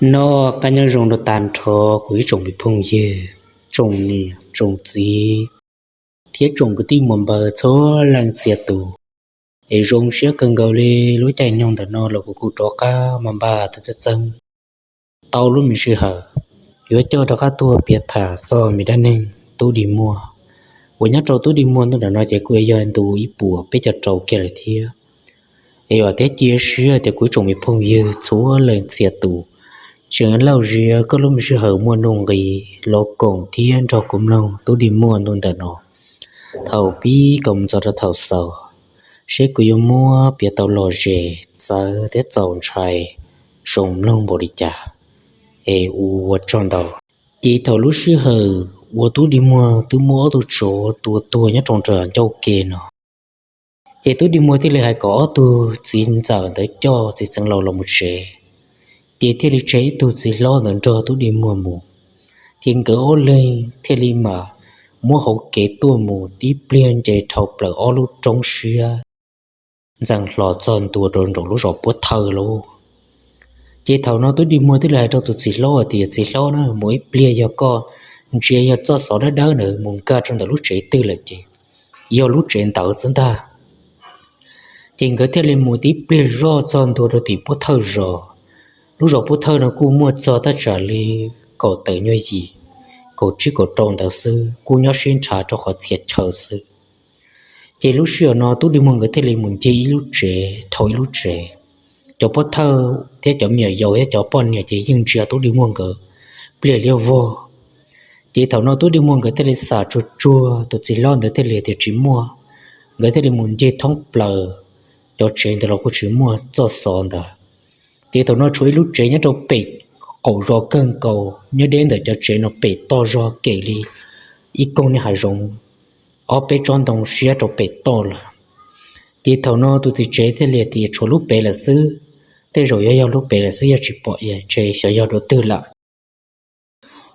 Noj qab nyob zoo rau tag nrho kuv ib tsoom me phooj ywg, tsoom niam tsoom txiv thiab tsoom kwv tij muam npawg txhua leej txhia tus. Es zoo siab kawg nkaus li, lub caij nyoog ntawm no los kuv kuj rov qab mas npaj tau txeeb tau lub me sij hawm yuav coj rov qab tuaj piav tham txog me dab neeg tub dig muag uas nyob rau tub dig muag ntu ntawm no ces kuj yog ntu ib puas peb caug rau kiag lawm thiab. Es vam thiab cia siab tias kuv ib tsoom me phooj ywg txhua leej txhia tus tseem lauj zias koj lub me sij hawm muaj nuj nqis los koom thiab nrog kuv mloog tub dig muag ntu ntawm no thaum pib kom mus txog rau thaum xaus, seb kuv yuav muab piav tau lom zem txawv thiab txaus ntshai zoo mloog npaum li cas. Es ua tsaug ntau. Ces thaum lub sij hawm uas tub dig muag twb muab ob tug tsov tua tuag nyob rau nram ncauj ke no, ces tub dig muag thiaj li hais kom ob tug txiv ntxawm ntawd coj txiv xeev laus los mus tsev. Ces thiaj li tseg ib tug txiv hlob ntawd nrog tub dig muag mus, ces nkawd ob leeg thiaj li mam muab hauv kev tuaj mus tib pliag nce dhau plaws ob lub roob siab ntxeev hlo txog ntua rau nraum lub zos Puab Thawj lauj. Ces thaum no tub dig muag thiaj li hais rau tus txiv hlob hais tias, Txiv hlob na, mus ib pliag yog koj ntsia yog txoj xov dawb dawb ntawd mus nkag rau ntawm lub tsev twg lawm ces yog lub tsev ntawd xwb ntag. Ces nkawd thiaj li mus tib pliag zoj txog ntua rau tim Puab Thawj zos. Lub zos Puab Thawj no kuj muaj txog thaj tsam li kaum tawm nyuag yim, kaum tsib kaum rau ntawd xwb, kuj nyob sib nrhav rau qhov txhia chaw xwb. Ces lub sij hawm no tub dig muag nkawd thiaj li mus ncig ib lub tsev dhau ib lub tsev. Cov Puab Thawj thiab cov me nyuam yaus thiab cov poj niam ces yeej ntsia tub dig muag nkawd pliag liab vog. Ces thaum no tub dig muag nkawd thiaj li xam tsuag tsuag, tus txiv hlob ntawd thiaj li tias tsis muaj. Nkawd thiaj li mus ncig thoob plaws cov tsev ntawd los kuj tsis muaj txoj xov ntawd. Ces thaum no tshuav ib lub tsev nyob rau pem qaum zos kawg nkaus, nyob deb ntawm cov tsev no pem toj zog kem li ib koog niag hav zoov, ob peb tsob ntoo siab rau pem toj lawm. Ces thaum no tus txiv tsev thiaj li tias tshuav lub pem lawm xwb, tej zaum yuav yog lub pem lawm xwb, yog tsis pom ntshe xyov yog dua twg lawm.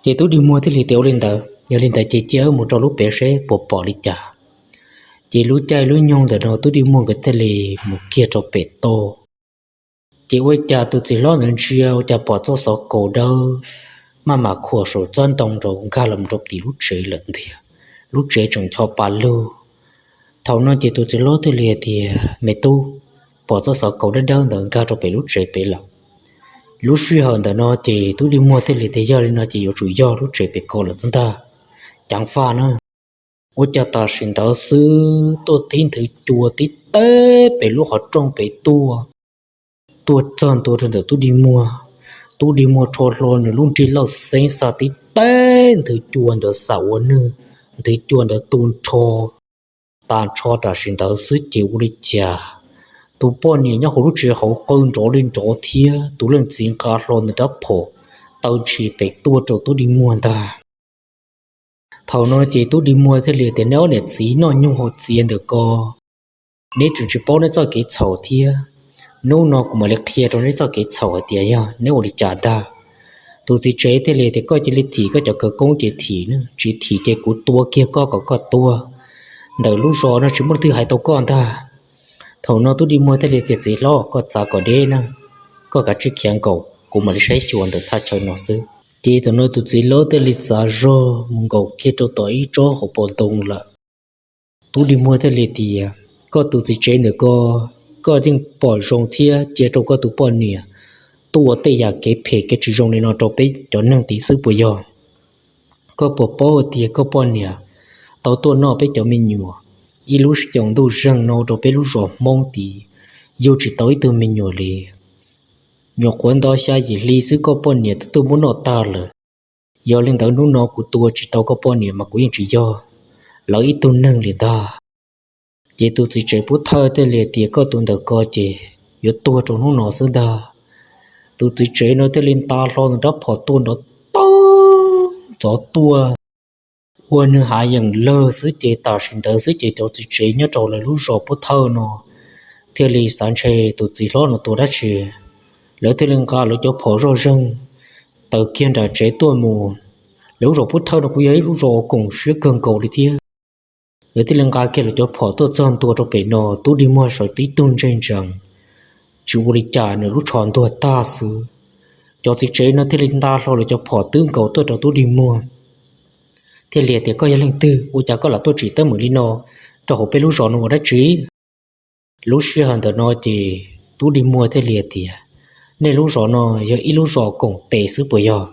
Ces tub dig muag thiaj li tias ua li ntawd, yog li ntawd ces cia wb mus rau lub pem seb puas pom li cas. Ces lub caij lub nyoog ntawm no tub dig muag nkawd thiaj li mus kiag rau pem toj. Ces ua cas tus txiv hlob ntawd ntsia ua cas pom txoj xov kaus dawb maj mam khuam saum tsob ntoo rau nkag los rau tim lub tsev lawm ntiag, lub tsev tseem ncho pa lug. Thaum no ces tus txiv hlob thiaj li tias, Me tub, pom txoj xov kaus dawb dawb ntawd nkag rau pem lub tsev pem lawm. Lub sij hawm ntawm no ces tub dig muag thiaj li tias yog li no ces yuav tsum yog lub tsev pem ko lawm xwb ntag, ceev faj na. Ua cas tam sim ntawd xwb tuaj tib nthwv cua tib teb pem lub qhov rooj pem tuaj, tuaj txog ntua rau ntawm tub dig muag. Tub dig muag rho hlo nws lub nrig lauj xeeb xa tib teb nthwv cua ntawd xam ua nwg, nthwv cua ntawd tu nrho tas nrho tam sim ntawd xwb ces ua li cas tus poj niam nyob hauv lub tsev hauv qw nrov li nrov thiab tus leej txiv nqa hlo nws rab phom taw ntshis pem tuaj rau tub dig muag ntag. Thaum no ces tub dig muag thiaj li tias, Neb ob niam txiv noj nyoog hauv txiav ntawm ko, neb tseem tsis paub neb txoj kev txhaum thiab. Hnub no kuv mam li qhia rau neb txoj kev txhaum hais tias yog neb ua li cas ntag. Tus txiv tsev thiaj li tias, Koj cia li thim koj cov khawv koob ces thim, tsis thim ces kuv tua kiag koj kom koj tuag. Ntawm lub zos no tsis muaj leej twg hais tau koj ntag. Thaum no tub dig muag thiaj li tias, Txiv hlob, koj txav kom deb na, koj kav tsij khiav nkaum, kuv mam li saib xyuas ntawm thaj chaw no xwb. Ces thaum no tus txiv hlob thiaj li txav zog mus nkaum kiag rau tom ib tsob hauv paus ntoo lawm. Tub dig muag thiaj li tias, Koj tus txiv tsev ntawm ko, koj yeej pom zoo thiab cia rau koj tus poj niam tuaj ua tej yam kev phem kev tsis zoo li no rau peb cov neeg tid xwb puas yog? Koj puas paub tias koj poj niam tau tuaj noj peb cov me nyuam ib lub xyoos ntuj zeeg no rau peb lub zos Hmoob tid, yug tsis tau ib tug me nyuam li. Nyuam qhuav nto xya yim hli xwb koj poj niam twb tuaj muab noj tag lawm. Yog li ntawd hnub no kuv tua tsis tau koj poj niam mas kuv yeej tsis yog lawv ib tug neeg li ntag. Ces tus txiv tsev pub thawj thiaj li tias, Koj tus ntawm ko ces yuav tuag rau hnub no xwb ntag. Tus txiv tsev no thiaj li nta hlo nws rab phom tuaj nrov tau ntxov tuaj, ua nws hav yeem lawg xwb ces tam sim ntawd xwb ces cov txiv tsev nyob rau lawv lub zos pub thawj no thiaj li xav ntshe tus txiv hlob no tua dab tsi, lawv thiaj li nqa lawv cov phom zoj zeeg taws kiag nram tsev tuaj mus. Lawv lub zos pub thawj no kuj yog ib lub zos koom siab kawg nkaus li thiab. Lawv thiaj li nqa kiag lawv cov phom tuaj txog ntua rau pem no, tub dig muag sawv tib tug ntsej ntsees, tsis ua li cas nws lub tsho ntuag tag xwb. Cov txiv tsev no thiaj li nta hlo lawv cov phom twb nkaus tuaj rau tub dig muag, thiaj li tias, Koj yog leej twg? Ua cas koj lam tuaj tsim teeb meem li no rau hauv peb lub zos no ua dab tsi? Lub sij hawm ntawm no ces tub dig muag thiaj li tias, Nej lub zos no yog ib lub zos koom tes xwb puas yog?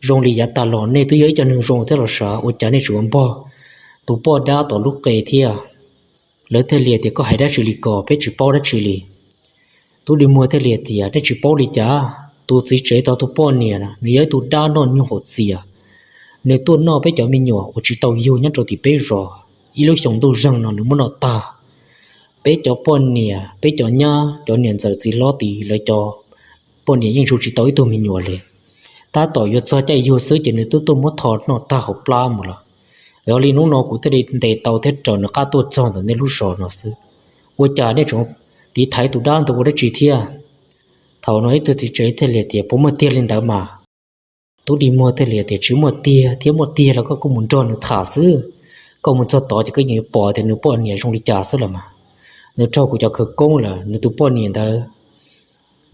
Zoo li yav tag los nej twb yog ib co neeg zoo thiab los sav, ua cas nej tseem ua npog tus poj dab tom lub qe thiab? Lawv thiaj li tias, Koj hais dab tsi li ko, peb tsis paub dab tsi li. Tub dig muag thiaj li tias, Nej tsis paub li cas? Tus txiv tsev tau tus poj niam, nws yog ib tug dab noj nyuj haus txias, nws tuaj noj peb cov me nyuam uas tsis tau yug nyob rau tim peb zos. Ib lub xyoo ntuj zeeg no nws muab noj tag. Peb cov poj niam, peb cov nyab, cov niam ntxawm txiv hlob tid, lawv cov poj niam yeej yug tsis tau ib tug me nyuam li. Tab tom yuav txog caij yug xwb ces nws twb tuaj muab tho noj tag hauv plab mus lawm. Yog li hnub no kuv thiaj li ntes tau thiab raws nws qab tuaj txog ntawm nej lub zos no xwb. Ua cas nej tseem tiv thaiv tus dab ntawd ua dab tsi thiab? Thaum no ib tug txiv tsev thiaj li tias, Puas muaj tiag li ntawd mas? Tub dig muag thiaj li tias, Tsis muaj tiag, thiab muaj tiag los koj kuj mus nrog nws tham xwb. Koj mus txog tod ces koj yeej yuav pom tias nws poj niam zoo li cas xwb los mas. Nws raug kuv cov khawv koob lawm, nws tus poj niam ntawd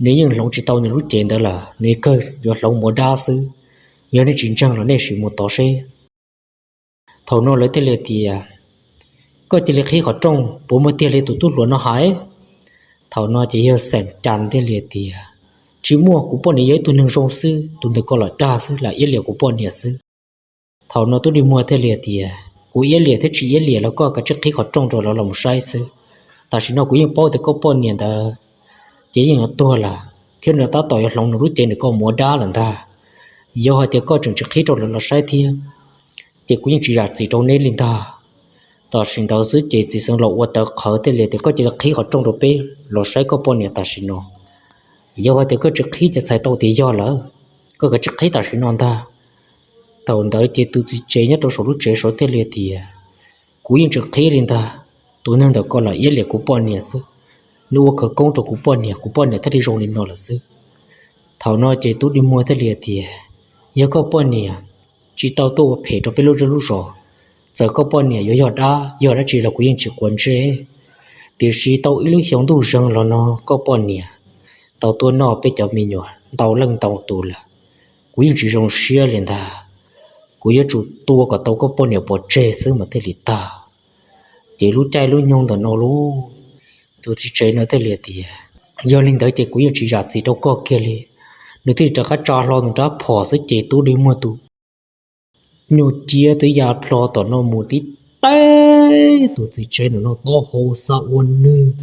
nws yeej hloov tsis tau nws lub cev ntawd lawm, nws kawg yuav hloov mus ua dab xwb. Yog nej tsis ntseeg los nej sim mus tod seb. Thaum no lawv thiaj li tias, Koj cia li qhib qhov rooj, puas muaj tiag li tus tub hluas no hais? Thaum no ces yawg Xeem Cas thiaj li tias, Tsis muaj, kuv poj niam yog ib tug neeg zoo xwb, tus ntawm ko los dag xwb, lam iab liam kuv poj niam xwb. Thaum no tub dig muag thiaj li tias, Kuv iab liam thiab tsis iab liam los koj kav tsij qhib qhov rooj rau lawv los mus saib xwb. Tam sim no kuv yeej paub tias koj poj niam ntawd ces yeej yuav tuag lawm, thiab nws tab tom yuav hloov nws lub cev ntawm ko mus ua dab lawm ntag. Yog hais tias koj tseem tsis qhib rau lawv los saib thiab, ces kuv yeej tsis zam txim rau neb li ntag. Tam sim ntawd xwb ces txiv xeev laus ua tawv qhawv thiaj li tias, Koj cia li qhib qhov rooj rau peb los saib koj poj niam tam sim no. Yog hais tias koj tsis qhib ces txhais tau tias yog lawm, koj kav tsij qhib tam sim no ntag. Thaum ntawd ces tus txiv tsev nyob rau saum lub tsev saud thiaj li tias, Kuv yeej tsis qhib li ntag, tus neeg ntawm ko los iab liam kuv poj niam xwb. Nws ua khawv koob rau kuv poj niam, kuv poj niam thiaj li zoo li no lawm xwb. Thaum no ces tub dig muag thiaj li tias, Yog koj poj niam tsis tau tuaj ua phem rau peb lub zej lub zos, txawm koj poj niam yuav yog dab yog dab tsi los kuv yeej tsis quav ntsej. Tiam sis tau ib lub xyoo ntuj zeeg los no koj poj niam tau tuaj noj peb cov me nyuam ntau leej ntau tus lawm, kuv yeej tsis zoo siab li ntag. Kuv yuav tsum tua kom tau koj poj niam pov tseg xwb mas thiaj li tag. Ces lub caij lub nyoog ntawm no lauj, tus txiv tsev no thiaj li tias, Yog li ntawd ces kuv yeej tsis zam txim rau koj kiag li. Nws thiaj li rov qab tsa hlo nws rab phom xwb ces tub dig muag tus nyuj ciab twb ya plho tom no mus tib teg tus txiv tsev ntawm no taub hau xa ua nwg,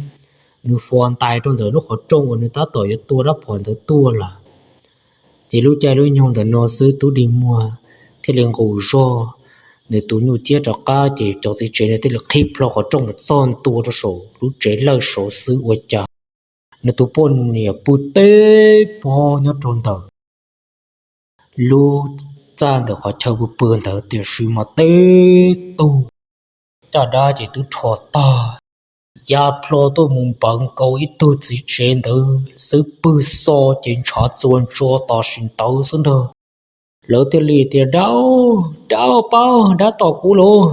nws fos ntais rau ntawm lub qhov rooj uas nws tab tom yuav tua rab phom ntawd tuaj lawm. Ces lub caij lub nyoog ntawm no xwb tub dig muag thiaj li nqus zog nws tus nyuj ciab rov qab ces cov txiv tsev nws thiaj li qhib plho qhov rooj mus txog ntua rau saum lub tsev lawj saud xwb ua cas nws tus poj niam pw teb pob nyob rau ntawm lub txaj ntawm qhov chaw pw pw ntawd tiam sis mas teb tug caj dab ces twb rho tag, ya plho tuaj mus npawv nkaus ib tug txiv tsev ntawd xwb pwg xo ces ntshav txuas ntso tam sim ntawd xwb ntag. Lawv thiaj li tias, Dab, dab, pab dab tom kuv lauj.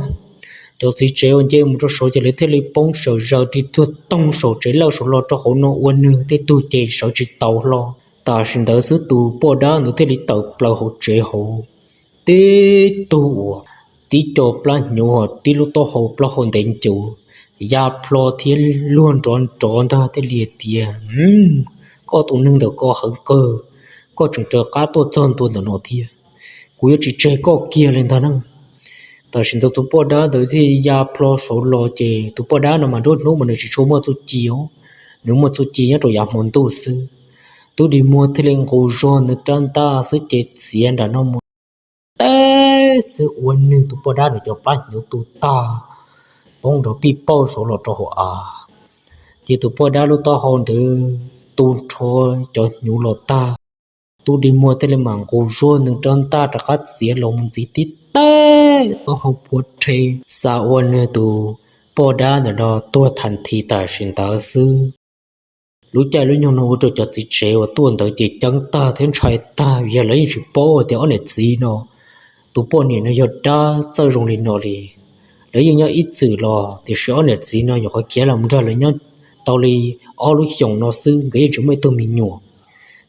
Cov txiv tsev uas nce mus rau saud ces lawv thiaj li poob sawv zaws ris tuag toog saum tsev lawj saud los rau hauv no ua nwg tej tug ces sawv tsis taus hlo. Tam sim ntawd xwb tus poj dab ntawd thiaj li tawm plaws hauv tsev hauv, tib tug uas tib co plab hnyuv ho tib lub taub hau plaub hau ntev ncuv ya plho thiab luag nrov nrov ntag thiaj li tias, Koj tus neeg ntawm ko heev kawg, koj tseem raws qab tuaj txog ntua ntawm no thiab, kuv yuav tsis tseg koj kiag li ntag na. Tam sim ntawd tus poj dab ntawd thiaj ya plho saud los ces tus poj dab no mas nruab hnub mas nws tsis tshua muaj txuj ci os, nws muaj txuj ci nyob rau yav hmo ntuj xwb. Tub dig muag thiaj li nqus zog nws rab ntaj xwb ces txiav nram no mus teb xwb ua nwg tus poj dab nws cov plab hnyuv tu tag, poob nrov pij pauj saud los rau hauv av. Ces tus poj dab lub taub hau ntawd tu nrho cov hnyuv los tag, tub dig muag thiaj li mam nqus zog nws rab ntaj rov qab txiav los mus ntxiv tib teg taub hau puav rhe xa ua nwg tus poj dab ntawm no tuag thas thi tam sim ntawd xwb. Lub caij lub nyoog no ua rau cov txiv tsev uas tuaj ntawd ces ceeb tag thiab ntshai tag vim yog lawv yeej tsis paub tias ob niam txiv no, tus poj niam no yog dab txawj zoo li no li. Lawv yeej nyob ib txwm los tiam sis ob niam txiv no nyuam qhuav khiav los nrog lawv nyob tau li ob lub xyoos no xwb nkawd yeej tsis muaj ib tug me nyuam.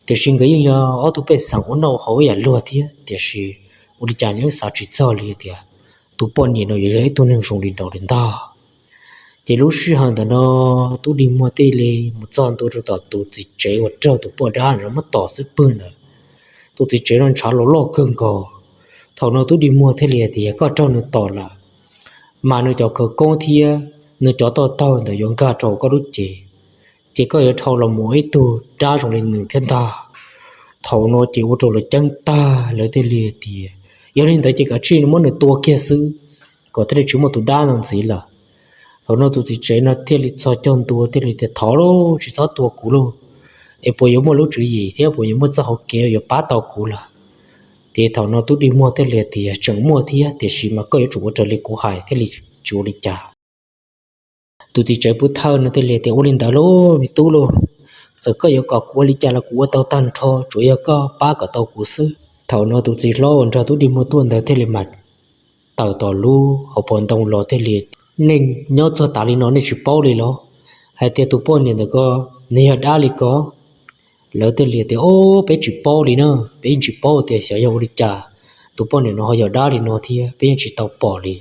Tiam sis nkawd yeej yog ob tug pej xeem ua noj ua haus ib yam luag thiab, tiam sis ua li cas nws yeej xav tsis txog li tias tus poj niam no yuav yog ib tug neeg zoo li no li ntag. Ces lub sij hawm ntawm no tub dig muag thiaj li mus txog ntua rau tom tus txiv tsev uas raug tus poj dab no muab tom xwb pwg ntawd. Tus txiv tsev no ntshav los loj kawg nkaus. Thaum no tub dig muag thiaj li tias koj raug nws tom lawm, mas nws cov khawv koob thiab nws cov toj taug ntawd yuav nkag rau koj lub cev, ces koj yuav dhau los mus ib tug dab zoo li nws thiab ntag. Thaum no ces ua rau lawv ceeb tag, lawv thiaj li tias yog li ntawd ces kav tsij muab nws tua kiag xwb, kom thiaj li tsis muaj tus dab no ntxiv lawm. Thaum no tus txiv tsev no thiaj li txhos caug ntua thiaj li tias thov lauj, tsis txhob tua kuv lauj, es puas yuav muaj lub tswv yim thiab puas yuav muaj txoj hauv kev yuav pab tau kuv lawm? Ces thaum no tub dig muag thiaj li tias tseem muaj thiab, tiam sis mas koj yuav tsum ua raws li kuv hais thiaj li tsis ua li cas. Tus txiv tsev pub thawj no thiaj li tias ua li ntawd lauj me tub lauj, txawm koj yuav kom kuv ua li cas los kuv ua tau tag nrho, tsuas yog koj pab kom tau kuv xwb. Thaum no tus txiv hlob uas nrog tub dig muag tuaj ntawd thiaj li mam tawm tom lub hauv paus ntoo los thiaj li, nej nyob txog tav li no nej tsis paub li los hais tias tus poj niam ntawm ko nws yog dab li ko? Lawv thiaj li tias o, peb tsis paub li na, peb yeej tsis paub tias xyov yog ua li cas tus poj niam no ho yog dab li no thiab, peb yeej tsis tau pom li,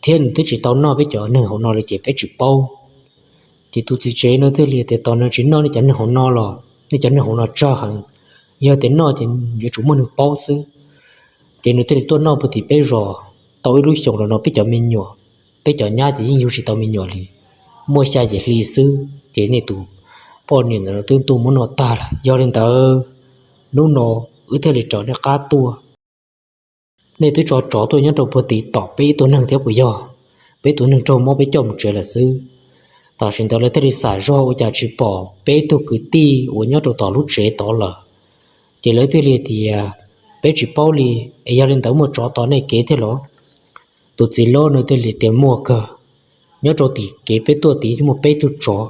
thiab nws twb tsis tau noj peb cov neeg hauv no li ces peb tsis paub. Ces tus txiv tsev no thiaj li tias tos nws tsis noj nej cov neeg hauv no los nej cov neeg hauv no tsawg heev, yog tias noj ces yuav tsum muaj neeg paub xwb. Ces nws thiaj li tuaj noj puag tim peb zos tau ib lub xyoos los no peb cov me nyuam, peb cov nyab ces yeej yug tsis tau me nyuam li, muaj xya yim hli xwb ces nej tus poj niam ntawd twb tuaj muab noj tag lawm. Yog li ntawd hnub no wb thiaj li raws nej qab tuaj. Nej twb tso tsov tuaj nyob rau puag tim tom peb ib tug neeg thiab puas yog? Peb tus neeg raug mob peb coj mus tsev lawm xwb. Tam sim ntawd lawv thiaj li xam zog ua cas tsis pom peb tug kwv tij uas nyob rau tom lub tsev tod lawm. Ces lawv thiaj li tias peb tsis paub li, es yog li ntawd muaj tsov tom nej kev thiab los? Tus txiv hlob no thiaj li tias muaj kawg, nyob rau tim kev peb tuaj tid muaj peb tug tsov,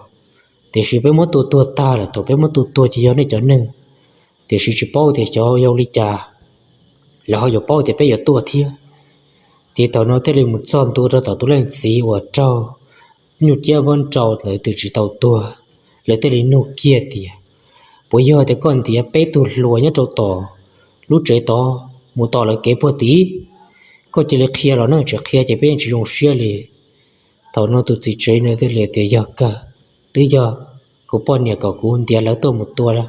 tiam sis peb muab tua tuag tag lawm. Thaum peb muab tua tuag ces yog nej cov neeg, tiam sis tsis paub tias xyov yog li cas lawv ho yuav paub tias peb yuav tuaj thiab. Ces thaum no thiaj li mus txog ntua rau tom tus leej txiv uas raug nyuj ciab npab nrau ntawd twb tsis tau tuag. Lawv thiaj li nug kiag tias puas yog tias koj ntiav peb tug hluas nyob rau tom lub tsev tod mus tom lawv kev puag tid? Koj cia li qhia los na, tsis qhia ces peb yeej tsis zoo siab li. Thaum no tus txiv tsev no thiaj li tias yog kawg, twb yog kuv poj niam kom kuv ntiav lawv tuaj mus tua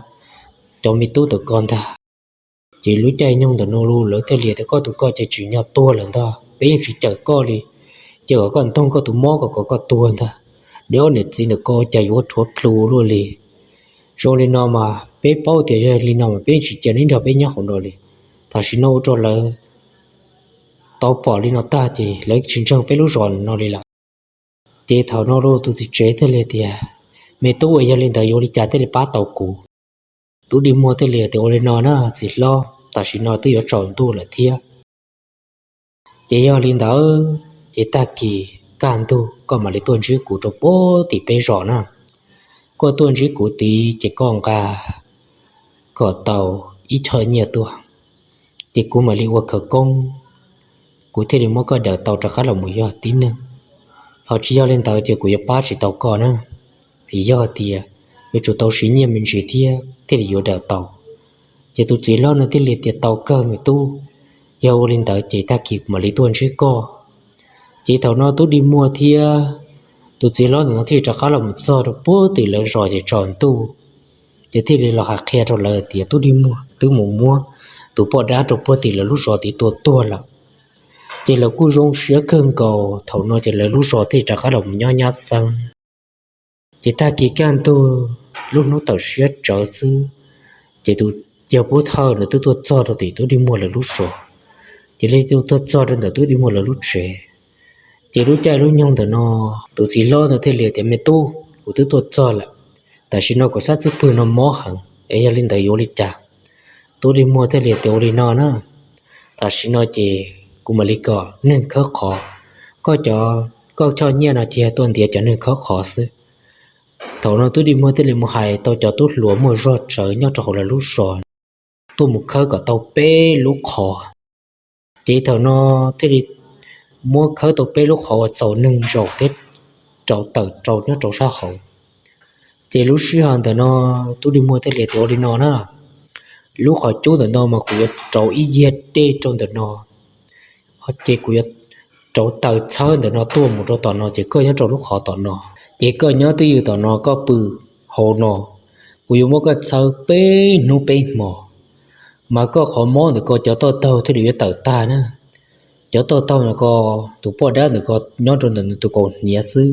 cov me tub ntawm ko ntag. Ces lub caij nyoog ntawm no lawv thiaj li tias koj tus koj ces tsim nyog tuag lawm ntag, peb yeej tsis cawm koj li. Ces kom koj ntoog koj tus mob kom kom koj tuag ntag. Neb ob niam txiv ntawm ko cas yuav rhuav plhu luaj li. Zoo li no mas peb paub tias yog li no mas peb yeej tsis cia neb nrog peb nyob hauv no li. Tam sim no ua rau lawv tau pom li no tag ces lawv tsis ntseeg peb lub zos no li lawm. Ces thaum no los tus txiv tsev thiaj li tias me tub, yog li ntawd yuav ua li cas thiaj li pab tau kuv? Tub dig muag thiaj li tias ua li no na txiv hlob, tam sim no twb yuav tsaus ntuj lawm thiab. Ces yog li ntawd ces tag kis kaj ntug koj mam li tuaj ntsib kuv rau puag tim peb zos na. Koj tuaj ntsib kuv tid ces koj nqa kom tau ib choj nyiaj tuaj, ces kuv mam li ua khawv koob, kuv thiaj li muab koj daws tau rov qab los mus yog tib neeg. Ho tsis yog li ntawd ces kuv yuav pab tsis tau koj na. Vim yog tias yuav tsum tau siv nyiaj me ntsis thiab thiaj li yuav daws tau. Ces tus txiv hlob no thiaj li tias tau kawg me tub, yog ua li ntawd ces tag kis kuv mam li tuaj ntsib koj. Ces thaum no tub dig muag thiab tus txiv hlob ntawm no thiaj li rov qab los mus txog rau puag tim lawv zos ces tsaus ntuj. Ces thiaj li los hais qhia rau lawv tias tub dig muag twb mus muab tus poj dab rau puag tim lawv lub zos tid tua tuag lawm. Ces lawv kuj zoo siab kawg nkaus, thaum no ces lawv lub zos thiaj li rov qab los mus nyob nyab xeeb. Ces tag kis kaj ntug lub hnub tawm siab tsawv xwb, ces tus yawg pub thawj nws twb tuaj txog rau tim tub dig muag lawv lub zos, ces li tuaj txog rau ntawm tub dig muag lawv lub tsev. Ces lub caij lub nyoog ntawm no tus txiv hlob ntawd thiaj li tias me tub, kuv twb tuaj txog lawm, tam sim no kuv sab xub pwg no mob heev es yog li ntawd yuav ua li cas? Tub dig muag thiaj li tias ua li no na, tam sim no ces kuv mam li kom neeg khawb qhov, koj cov, koj choj nyiaj no ces yog tuaj ntiav cov neeg khawb qhov xwb. Thaum no tub dig muag thiaj li mus hais tau cov tub hluas muaj zog tsawv nyob rau hauv lawv lub zos tuaj mus khawb kom tau peb lub qhov. Ces thaum no thiaj li muab khawb tau peb lub qhov uas txaus neeg zaum thiab rau tawm rau nyob rau sab hauv. Ces lub sij hawm ntawm no tub dig muag thiaj li tias ua li no na, lub qhov cub ntawm no mas kuv yuav rauv ib yiag dej rau ntawm no, ces kuv yuav rauv taws txhawb ntawm no tuaj mus rau tom no, ces koj nyob rau lub qhov tom no, ces koj nyob twj ywm tom no koj pw hauv no. Kuv yuav muab koj txhawb peb hnub peb hmo, mas koj qhov mob ntawm ko cov toj taug thiaj li yuav tawm tag na. Cov toj taug ntawm ko, tus poj dab ntawm ko nyob rau ntawm nws tus kaus hniav xwb,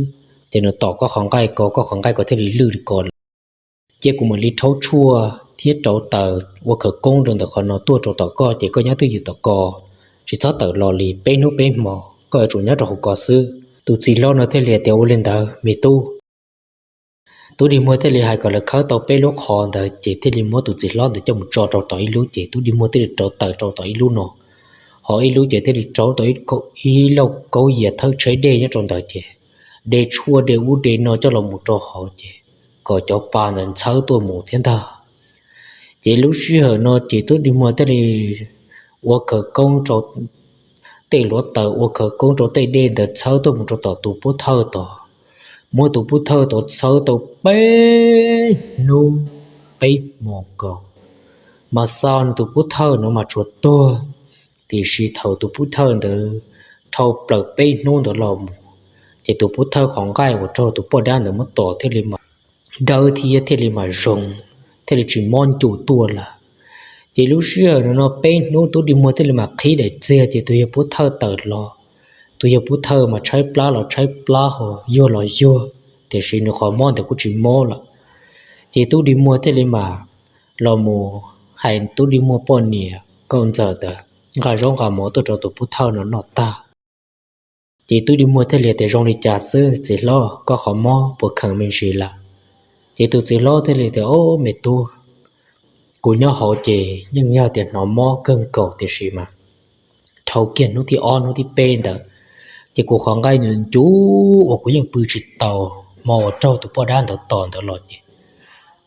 ces nws tom koj qhov nqaij ko, koj qhov nqaij ko thiaj li lwj li ko lawm. Cia kuv mam li rhaub tshuaj thiab rauv taws ua khawv koob rau ntawm qhov no tuaj rau tom koj, ces koj nyob twj ywm tom ko, tsis txhob tawm los li peb hnub peb hmo, koj yuav tsum nyob rau hauv ko xwb. Tus txiv hlob no thiaj li tias, Ua li ntawd me tub. Tub dig muag thiaj li hais kom lawv khawb tau peb lub qhov ntawd, ces thiaj li muab tus txiv hlob ntawd coj mus tso rau tom ib lub, ces tub dig muag thiaj li rauv taws rau tom ib lub no, ho ib lub ces thiaj li rauv tau ib lauj kaub yias thawb tsheb dej nyob rau ntawd, ces de tshuaj de ub de no coj los mus rau hauv, ces kom cov pa ntawd ntxhawb tuaj mus thiab ntag. Ces lub sij hawm no ces tub dig muag thiaj li ua khawv koob rau tej hluav taws, ua khawv koob rau tej dej ntawd txhawb tuaj mus rau tom tus pub thawj tod. Muab tus pub thawj tod txhawb tau peb hnub peb hmo nkaus, mas xa nws tus pub thawj no mas tsuas tuag. Tiam sis thaum tus pub thawj ntawd dhau plaws peb hnub ntawd los mus, ces tus pub thawj qhov nqaij uas raug tus poj dab ntawd muab tom thiaj li mam dawb thiab thiaj li mam zoo, thiaj li tsis mob ncu tuaj lawm. Ces lub sij hawm no peb hnub tub dig muag thiaj li mam qhib daim txiag, ces tus yawg pub thawj tawm los. Tus yawg pub thawj mas tshaib plab los tshaib plab ho yuag los yuag, tiam sis nws qhov mob ntawd kuj tsis mob lawm. Ces tub dig muag thiaj li mam los mus hais tub dig muag poj niam nkauj ntxawm ntawd nqa zaub nqa mov tuaj rau tus pub thawj no noj tag. Ces tub dig muag thiaj li tias, Zoo li cas xwb txiv hlob, koj qhov mob puas kheev me ntsis lawm? Ces tus txiv hlob thiaj li tias, Ob, me tub, kuv nyob hauv ces yeej yog tias hnov mob kawg nkaus, tiam sis mas dhau kiag hnub thib ob hnub thib peb ntawd, ces kuv qhov nqaij nws ncu uas kuv yeej pw tsis tau, hmo uas raug tus poj dab ntawd tom ntawd los ces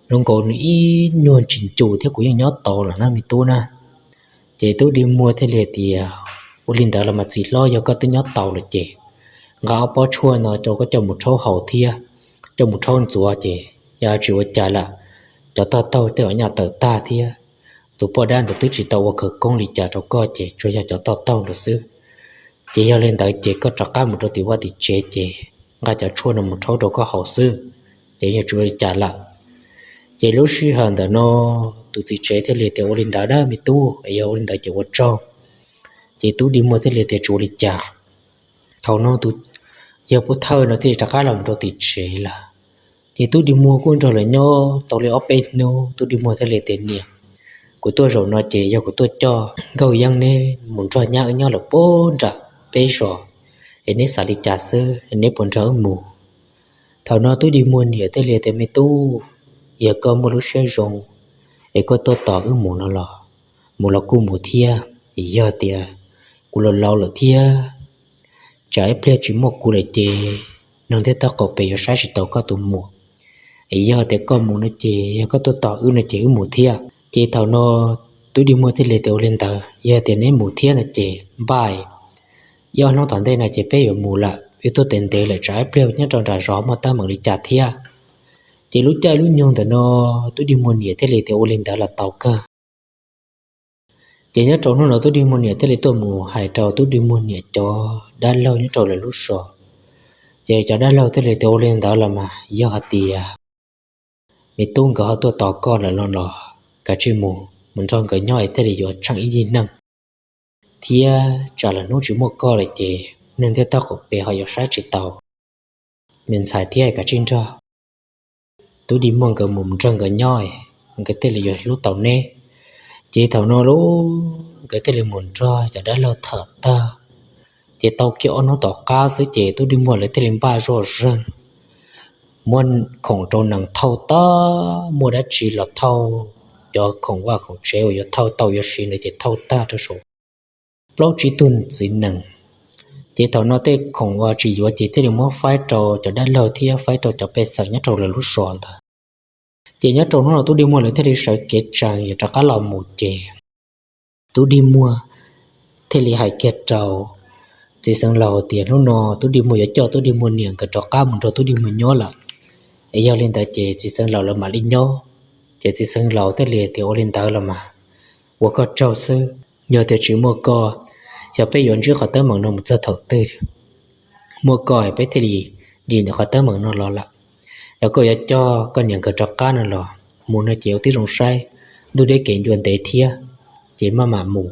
zoo nkaus nws ib nyuag tsis ncu thiab kuv yeej nyob tau lawm na me tub na. Ces tub dig muag thiaj li tias, Ua li ntawd los mas txiv hlob, yog koj twb nyob tau lawm ces nqa ob pob tshuaj no rau koj coj mus rhaub haus thiab coj mus rhaub ntxuav, ces yog tsis ua cas lawm, cov toj taug tej uas nyaj tawm tag thiab tus poj dab ntawd twb tsis tau ua khawv koob li cas rau koj, ces tsuas yog cov toj taug ntawd xwb. Ces yog li ntawd ces koj rov qab mus rau tim vaj tim tsev ces nqa cov tshuaj no mus rhaub rau koj haus xwb, ces yeej tsis ua li cas lawm. Ces lub sij hawm ntawm no tus txiv tsev thiaj li tias, Ua li ntawd na me tub, yog ua li ntawd ces ua tsaug. Ces tub dig muag thiaj li tias, Tsis ua li cas. Thaum no tus yawg pub thawj no thiaj li rov qab los mus rau tim tsev lawm. Ces tub dig muag kuj nrog lawv nyob tau li ob peb hnub, tub dig muag thiaj li tias, Niam, kuv tuaj zaum no ces yog kuv tuaj coj nkauj yeeb neb mus nrog nyab wb nyob lawm puag nram peb zos, es neb xav li cas xwb, neb puas nrog wb mus? Thaum no tub dig muag niam thiaj li tias, Me tub, yog koj muaj lub siab zoo es koj tuaj tos wb mus no los mus los kuj mus thiab, es yog tias kuv laus laus lawm thiab, tsam ib pliag tsis muaj kuv lawm ces neeg ntiaj teb qaum pem yuav saib tsis taus koj tus muam. Es yog tias koj mus no ces yog koj tuaj tos wb no ces wb mus thiab. Ces thaum no tub dig muag thiaj li tias, Ua li ntawd yog tias neb mus thiab no ces npaj, ib ob hnub tom ntej no ces peb yuav mus lawm, wb tuaj ntev ntev lawm tsam ib pliag nyob rau nram zos muaj teeb meem li cas thiab. Ces lub caij lub nyoog ntawm no tub dig muag niam thiaj li tias, Ua li ntawd los tau kawg. Ces nyob rau hnub no tub dig muag niam thiaj li tuaj mus hais rau tub dig muag niam cov dab laug nyob rau lawv lub zos. Ces cov dab laug thiaj li tias, Ua li ntawd los mas yog hais tias me tub nkawd ho tuaj tos koj lawm no los kav tsij mus, mus nrog nkawd nyob es thiaj li yuav tsheej ib yig neeg, thiab tsam lwm hnub tsis muaj koj lawm ces neeg ntiaj teb qaum pem ho yuav saib tsis taus me ntxhais thiab, kav tsij nrog tub dig muag nkawd mus nrog nkawd nyob, nkawd thiaj li yuav hlub tau neb. Ces thaum no lub nkawd thiaj li mus nrog cov dab laug tham tag, ces tau kiag ob hnub tom qab xwb ces tub dig muag lawv thiaj li npaj zoj zeeg, muab khoom rau nees thauj tag, muaj dab tsi los thauj, cov khoom vaj khoom tsev uas yuav thauj tau yuav siv ntawd ces thauj tag rau saum plaub tsib tug txiv nees. Ces thaum no tej khoom uas tsis yuav ces thiaj li muab faib rau cov dab laug thiab faib rau cov pej xeem nyob rau lawv lub zos ntawd. Ces nyob rau hnub no tub dig muag lawv thiaj li sawv kev tsees yuav rov qab los mus ces tub dig muag thiaj li hais kiag rau txiv xeev laus tias hnub no tub dig muag yuav coj tub dig muag niam nkawd rov qab mus nrog tub dig muag nyob lawm, es yog li ntawd ces txiv xeev laus lawv mam li nyob. Ces txiv xeev laus thiaj li tias, Ua li ntawd los mas ua koj tsaug xwb. Yog tias tsis muaj koj, xyov peb yuav ntsib qhov teeb meem no mus txog thaum twg. Muaj koj peb thiaj li dim ntawm qhov teeb meem no los lawm. Yog koj yuav coj koj niam nkawd rov qab no los mus no ces ua tib zoo saib, ntuj deb kev ncua ntev thiab, ces maj mam mus.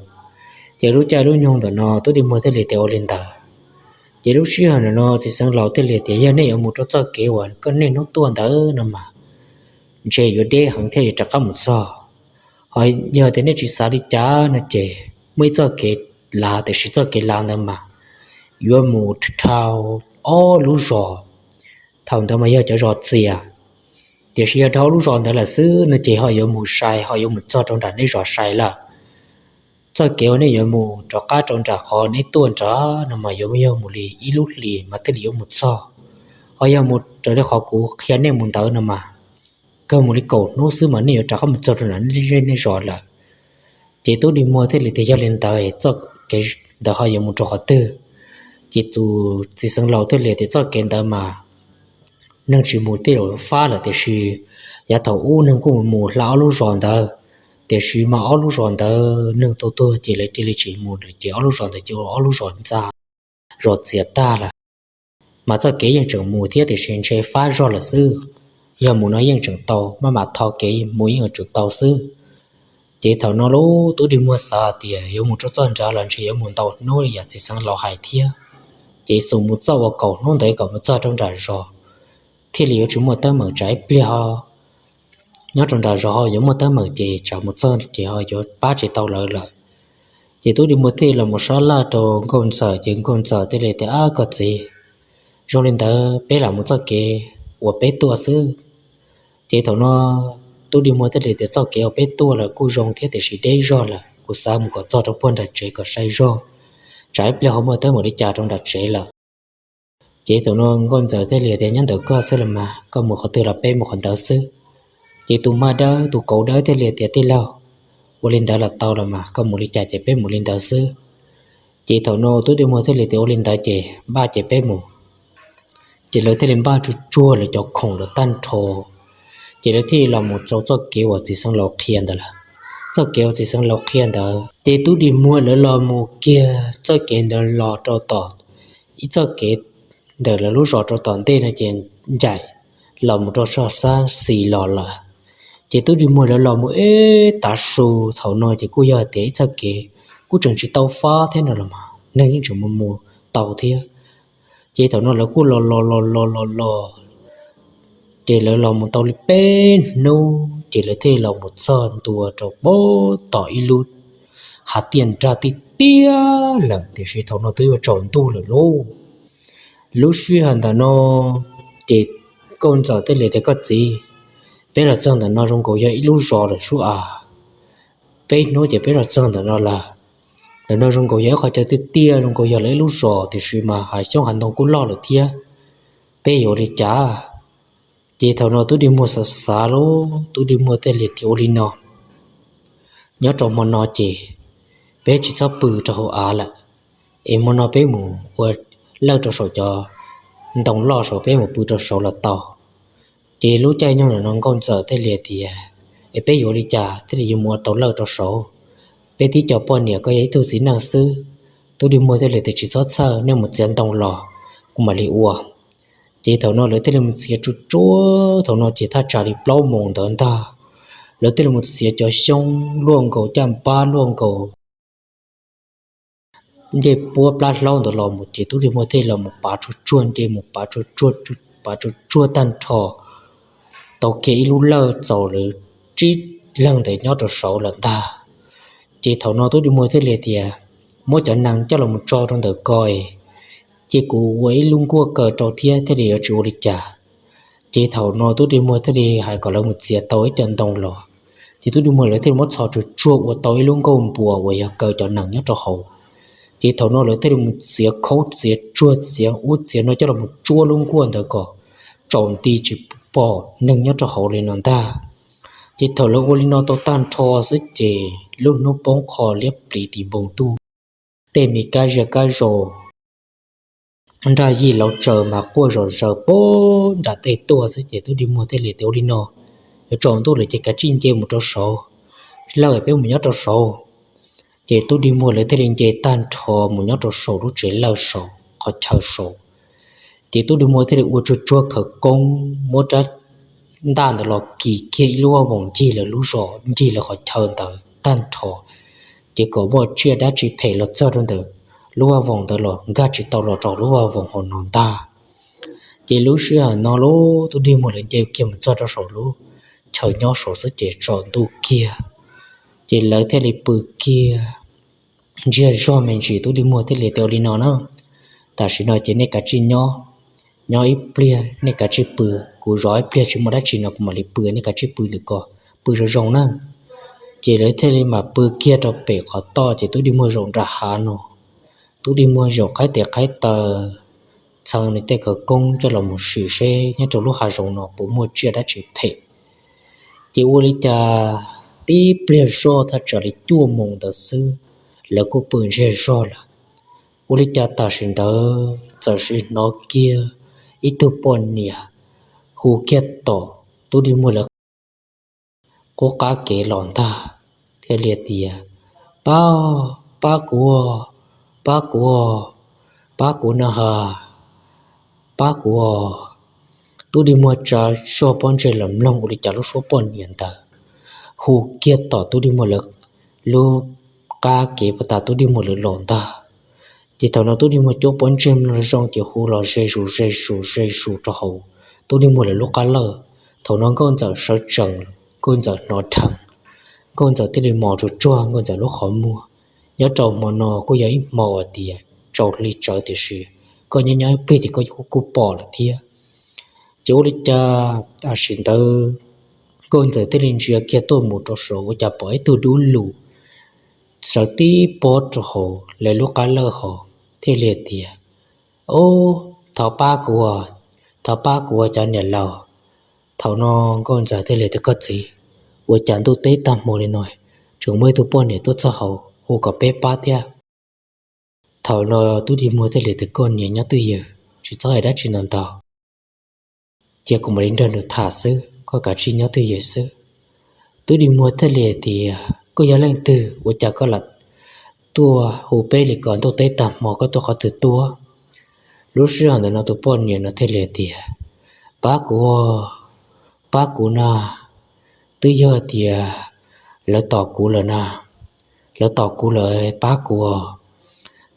Ces lub caij lub nyoog ntawm no Tub Dig Muag thiaj li tias ua li ntawd. Ces lub sij hawm ntawm no txiv xeev laus thiaj li tias yog nej yuav mus rau txoj kev uas koj niaj hnub tuaj ntawd no mas ntshe yuav deb heev thiaj li rov qab mus txog. Ho yog tias nej tsis xav li cas no ces muaj ib txoj kev lav, tiam sis txoj kev lav ntawd mas yuav mus dhau ob lub zos. Thaum ntawd mas yog cov zos txias, tiam sis yog dhau ob lub zos ntawd lawm xwb no ces ho yuav mus sai, ho yuav mus txog rau nram nej zos sai lawm. Txoj kev uas nej yuav mus rov qab rau nram qhov nej tuaj nrad no mas yuav yog mus li ib lub hlis mas thiaj li yuav mus txog. Ho yog mus raws li qhov kuv qhia nej mus ntawd no mas kawg mus li kaum hnub xwb mas nej yuav rov qab mus txog rau nram nej zej nej zos lawm. Ces Tub Dig Muag thiaj li tias yog li ntawd txoj kev ntawd ho yuav mus rau qhov twg? Ces tus txiv xeev laus thiaj li tias txoj kev ntawd mas neeg tsis mus tej zaum fab lawm, tiam sis yav thaum ub neeg kuj mus hla ob lub zos ntawd, tiam sis mas ob lub zos ntawd neeg tau tuag ces lawv cia li tsis mus lawm, ces ob lub zos ntawd ces ua ob lub zos ntxa, zos txias tag lawm. Mas txoj kev yeej tseem mus thiab tiam sis ntshe fab zog lawm xwb. Yog mus no yeej tseem tau, maj mam tho kev mus yeej tseem tau xwb. Ces thaum no lub Tub Dig Muag xav tias yuav mus rau txoj nrad los ntshe yuav mus ntau hnub li yam txiv xeev laus hais thiab. Ces xum mus txoj uas kaum hnub ntawd kom mus txog rau nram zos thiaj li yuav tsis muaj teeb meem, tsam ib pliag ho nyob rau nram zos ho yuav muaj teeb meem ces tsam mus txog ces ho yuav pab tsis tau lawv lawm. Ces Tub Dig Muag thiaj los mus sab laj rau Nkauj Ntxawm, ces Nkauj Ntxawm thiaj li tias ab koj txiv, zoo li ntawd peb lam mus txoj kev uas peb tuaj xwb. Ces thaum no Tub Dig Muag thiaj li tias txoj kev uas peb tuaj los kuj zoo thiab tiam sis deb zog lawm, kuv xav mus kom txog rau puag nram tsev kom sai zog, tsam ib pliag ho muaj teeb meem li cas rau nram tsev lawm. Ces thaum no Nkauj Ntxawm thiaj li tias nyob ntawm koj xwb los mas, koj mus qhov twg los peb mus qhov ntawd xwb. Ces tus mag dawb tus kauv dawb thiaj li tias tij laug, ua li ntawd los tau los mas, koj mus li cas ces peb mus li ntawd xwb. Ces thaum no Tub Dig Muag thiaj li tias ua li ntawd ces npaj ces peb mus. Ces lawv thiaj li npaj tsuag tsuag lawv cov khoom lawm tag nrho, ces lawv thiaj li los mus rau txoj kev uas txiv xeev laus qhia ntawd lawm. Txoj kev uas txiv xeev laus qhia ntawd ces Tub Dig Muag lawv los mus kiag txoj kev ntawd los rau tom ib txoj kev ntawm lawv lub zos rau tom ntej no ces ncaim los mus rau sab xis los lawm. Ces Tub Dig Muag lawv los mus ib tav su thaum no ces kuj yog tias ib txoj kev kuj tseem tsis tau fab thiab no los mas neeg yeej tseem mus mus tau thiab. Ces thaum no lawv kuj los los los los los los, ces lawv los mus tau li peb hnub ces lawv thiaj los mus txog ntua rau pem tom ib lub hav tiaj nrag tiaj tiaj lawm, tiam sis thaum no twb yuav tsaus ntuj lawm lauj. Lub sij hawm ntawm no ces Nkauj Ntxawm thiaj li tias koj txiv, peb los txog ntawm no zoo nkaus yog ib lub zos lawm sub as. Peb hnub ces peb los txog ntawm no lawm. Ntawm no zoo nkaus yog ib qhov chaw tiaj tiaj, zoo nkaus yog lawv ib lub zos, tiam sis mas hav xyoob hav ntoo kuj loj lawm thiab, peb yuav ua li cas? Ces thaum no Tub Dig Muag xav xav lauj, Tub Dig Muag thiaj li tias ua li no, nyob rau hmo no ces peb tsis txhob pw rau hauv av lawm, es hmo no peb mus ua lawj rau saum cov ntoo loj saud, peb mus pw rau saud los tau. Ces lub caij nyoog ntawm no Nkauj Ntxawm thiaj li tias es peb yuav ua li cas thiaj li yuav mus ua tau lawj rau saud? Peb tib co poj niam, koj yog ib tug txiv neej xwb. Tub Dig Muag thiaj li tias tsis txhob txhawj, nej mus txiav ntoo los kuv mam li ua. Ces thaum no lawv thiaj li mus txiav tsuag tsuag, thaum no ces thaj tsam li plaub moos ntawd ntag, lawv thiaj li mus txiav cov xyoob luaj nkaus, caj npab luaj nkaus ncej puab plab hlaub ntawd los mus ces Tub Dig Muag thiaj los mus pav tsuag tsuag nce mus pav tsuag tsuag, pav tsuag tsuag tag nrho tau kiag ib lub lawj txaus lawv tsib leeg ntawd nyob rau saud lawm ntag. Ces thaum no Tub Dig Muag thiaj li tias muab cov nees coj los mus tso rau ntawm ko, ces kuv ua ib lub nkuaj kaw rau thiab thiaj li yuav tsis ua li cas. Ces thaum no Tub Dig Muag thiaj li hais kom lawv mus txiav tau ib co ntoo los, ces Tub Dig Muag lawv thiaj li muab txhos tsuag tsuag ua tau ib lub nkuaj npuas uas yog kaw cov nees nyob rau hauv. Ces thaum no lawv thiaj li mus txiav khaub txiav tsuag txiav ub txiav no coj los mus tsuab lub nkuaj ntawd kom tsaus nti tsis pom neeg nyob rau hauv li no ntag. Ces thaum lawv ua li no tau tag nrho xwb ces lub hnub poob qho liab pliv ris npoo ntuj, tej me kab zia kab zos nraj yij lauv tsaws mas quaj zom zaws pem nram tej tuaj xwb ces Tub Dig Muag thiaj li tias ua li no, yuav tsaus ntuj lawm ces kav tsij nce mus rau saud, lawj, peb mus nyob rau saud. Ces tub dig muag lawv thiaj li nce tag nrho mus nyob rau saum lub tsev lawj saud, qhov chaw saud. Ces tub dig muag thiaj li ua tsuag tsuag khawv koob muab rab ntaj ntawd los kis kiag ib lub vaj voos ncig lawv lub zos, ncig lawv qhov chaw ntawd tag nrho, ces kom muaj tsiaj dab tsi phem los txog rau ntawm lub vaj voos ntawd los nkag tsis tau los rau lub vaj voos hauv no ntag. Ces lub sij hawm no lub tub dig muag lawv nce kiag mus txog rau saum lub chaw nyob saud xwb ces tsaus ntuj kiag, ces lawv thiaj li pw kiag ntsiag zog me ntsis. Tub dig muag thiaj li tias ua li no na, tam sim no ces nej kav tsij nyob, nyob ib pliag nej kav tsij pw, kuv zov ib pliag tsis muaj dab tsi no kuv mam li pw, nej kav tsij pw ntawm ko, pw zoo zoo na. Ces lawv thiaj li mam pw kiag rau pem qhov toj, ces tub dig muag zaum nram hav no, tub dig muag zaum qhaib tes qhaib taw, txheev nws tej khawv koob coj los mus sim seb nyob rau lub hav zoov no puas muaj tsiaj dab tsi phem. Ces ua li cas tib pliag zoj thaj tsam li cuaj moos ntawd xwb, lawv kuj pw ntsiag zog lawm. Ua li cas tam sim ntawd txawm sim hnov kiag ib tug poj niam hu kiag tom tub dig muag lawv qub qab kev los ntag, thiaj li tias, Pab, pab kuv, pab kuv, pab kuv no ha, pab kuv. Tub dig muag tsa zog pob ntseg los mloog ua li cas lub suab poj niam ntawd hu kiag tom tub dig muag lawv lub qab kev puag ta tub dig muag lawv los ntag. Ces thaum no tub dig muag cuab pob ntseg mloog zoo ces hu los ze zus ze zus ze zus rau hauv tub dig muag lawv lub qab lawj. Thaum no nkauj ntxawm sawv tsees, nkauj ntxawm hnov dheev, nkauj ntxawm thiaj li mos tsuag tsuag nkauj ntxawm lub qhov muag. Nyob rau hmo no kuj yog ib hmo uas tias tsaus hli tsawv tiam sis koj nyob nyob ib pliag ces koj kuj pom lawm thiab. Ces ua li cas tam sim ntawd nkauj ntxawm thiaj li ntsia kiag tuaj mus rau saud ua cas pom ib tug dub lug sawv tib pob rau hauv lawv lub qab lawj hauv thiaj li tias, Ub, thov pab kuv, thov pab kuv cov niam laus. Thaum no nkauj ntxawm thiaj li tias, Koj txiv, ua cas ntuj teb tag hmo li no tseem muaj ib tug poj niam tuaj txog hauv hu kom peb pab thiab? Thaum no tub dig muag thiaj li tias, Koj niam, nyob twj ywm, tsis txhob hais dab tsi ntau ntau, cia kuv mam li nrog nws tham xwb, koj kav tsij nyob twj ywm xwb. Tub dig muag thiaj li tias, Koj yog leej twg? Ua cas koj lam tuaj hu peb li ko? Ntuj teb tag hmo koj tuaj qhov twg tuaj? Lub sij hawm ntawd no tus poj niam no thiaj li tias, Pab kuv, pab kuv na, twb yog tias lawv tos kuv lawm na, lawv tos kuv lawm, pab kuv.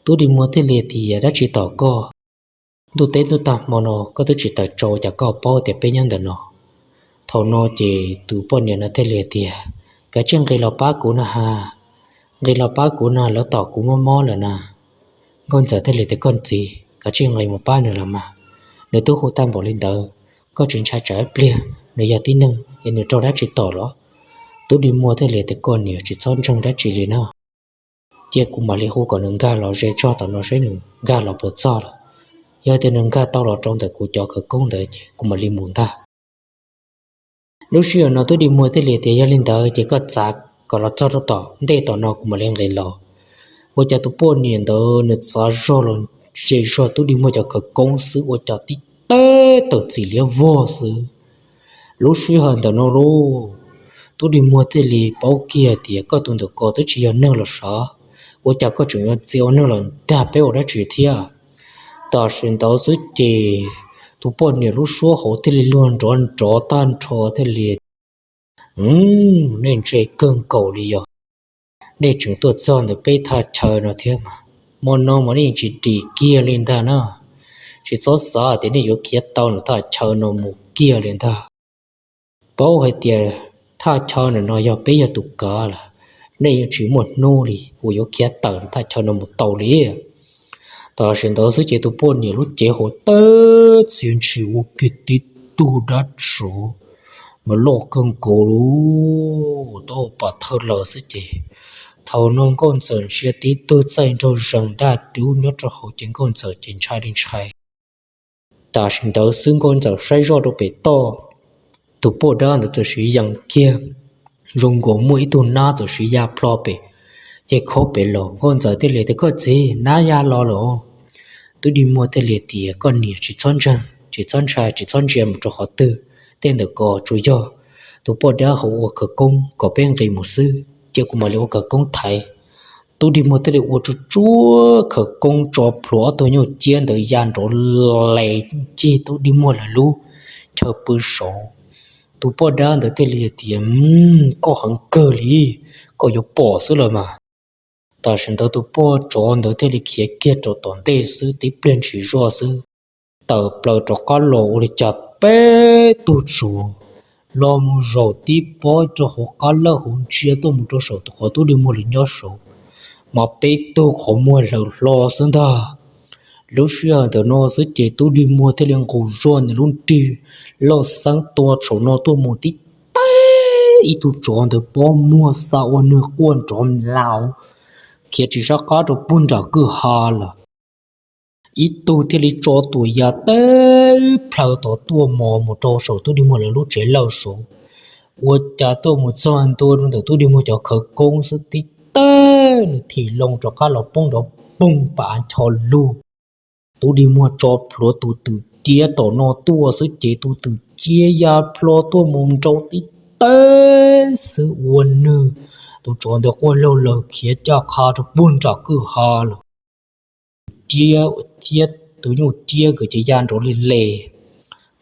Tub dig muag thiaj li tias, Dab tsi tos koj? Ntuj teb ntuj tag hmo no koj twb tsis tawm tsam, cas koj paub tias peb nyob ntawm no? Thaum no ces tus poj niam no thiaj li tias, Kav tsij nqis los pab kuv no ha, nqis los pab kuv no, lawv tos kuv mob mob lawm na. Nkauj ntxawm thiaj li tias, Koj txiv, kav tsij nqis mus pab nws los mas, nws twb hu tag npaum li ntawd, koj tsis ntshai tsam ib pliag nws yog tib neeg es nws raug dab tsi tom los? Tub dig muag thiaj li tias, Koj niam, tsis txhob ntseeg dab tsi li na, cia kuv mam li hu kom nws nkag los ze zog tom no seb nws nkag los puas txog lawm. Yog tias nws nkag tau los rau ntawm kuv cov khawv koob ntawd ces kuv mam li mus ntag. Lub sij hawm no tub dig muag thiaj li tias, Yog li ntawd ces koj txav kom los txog rau tom ntej tom no kuv mam li nqis los. Ua cas tus poj niam ntawd nws txav zog los ze zog tub dig muag cov khawv koob xwb ua cas tib teg tawm txim liab vog xwb. Lub sij hawm ntawm no lauj, tub dig muag thiaj li paub kiag tias, Koj tus ntawm ko twb tsis yog neeg los sav, ua cas koj tseem yuav txia ua neeg los dag peb ua dab tsi thiab? Tam sim ntawd xwb ces tus poj niam lub suab hauv thiaj li luag nrov nrov tag nrho thiaj li, Nej ntse kawg nkaus li yog nej tseem tuaj txog ntawm peb thaj chaw no thiab mas, hmo no mas nej yeej tsis dim kiag li ntag na. Tsis txhob xav tias nej yuav khiav tau ntawm thaj chaw no mus kiag li ntag. Paub hais tias thaj chaw ntawm no yog peb yog tus kav lawm, nej yeej tsis muaj hnub li uas yuav khiav tawm thaj chaw no mus tau li. Tam sim ntawd xwb ces tus poj niam lub cev hauv teb txia ntshis ua kiag tib tug dab tsov mas loj kawg nkaus li, tau pam thawj lawm xwb ces thaum no nkauj ntxawm ntsia tib tug txaij nraug zees daj dub nyob rau hauv ces nkauj ntxawm ces ntshai li ntshai. Tam sim ntawd xwb nkauj ntxawm saib zoj rau pem toj, tus poj dab ntawd txawm siv yees kiag, zoo nkaus muaj ib tug nab txawm siv ya plho pem, ces khaub pem los. Nkauj ntxawm thiaj li tias, Koj txiv, nab ya los lawm. Tub dig muag thiaj li tias, Koj niam, tsis txhob ntseeg, tsis txhob ntshai, tsis txhob ntsia mus rau qhov twg, tej ntawm ko tsuas yog tus poj dab hauv ua khawv koob kom peb nqis mus xwb. cia kuv mam li ua khawv koob thaiv. Tub dig muag thiaj li ua tsuj tsuab khawv koob tso plhuav ob tug nyuj ciab ntawd ya nrov les ncig tub dig muag lawv lub chaw pw saud. Tus poj dab ntawd thiaj li hais tias, Koj heev kawg li, koj yuav pom xwb los mas. Tam sim ntawd tus poj tsov ntawd thiaj li khiav kiag rau tom ntej xwb, tib pliag ntshis zoj xwb, tawm plaws rov qab los ua li cas peb tug tsuag los mus zaum tib pob rau hauv qab lawj hauv ntsia tuaj mus rau saum qhov tub dig muag lawv nyob saud, mas peb tug qhov muag hlawv hlo xwb ntag. Lub sij hawm ntawm no xwb ces tub dig muag thiaj li nqus zog nws lub nrig loj xeeb tua saum no tuaj mus tib teg, ib tug tsov ntawd pob muag xa ua nwg quaj nrov mlaus khiav ris sab qab rau puag nram kwj ha lawm. Ib tug thiaj li tso tuam ya teb plhaw tod tuaj mos mus rau saum tub dig muag lawv lub tsev lawj saud. Ua cas tuaj mus txog ntua rau ntawm tub dig muag cov khawv koob xwb tib teg, nws thim loo rov qab los poob nrov poog pas ncho lug. Tub dig muag tso plhuav tus twm ciab tom no tuaj xwb ces tus twm ciab ya plho tuaj mus nrau tib teg xwb ua nwg, tus tsov ntawd quaj laug lawm khiav caj qha rau puag nram kwj ha lawm. Ciab thiab tus nyuj ciab nkawd ces ya nrov li les.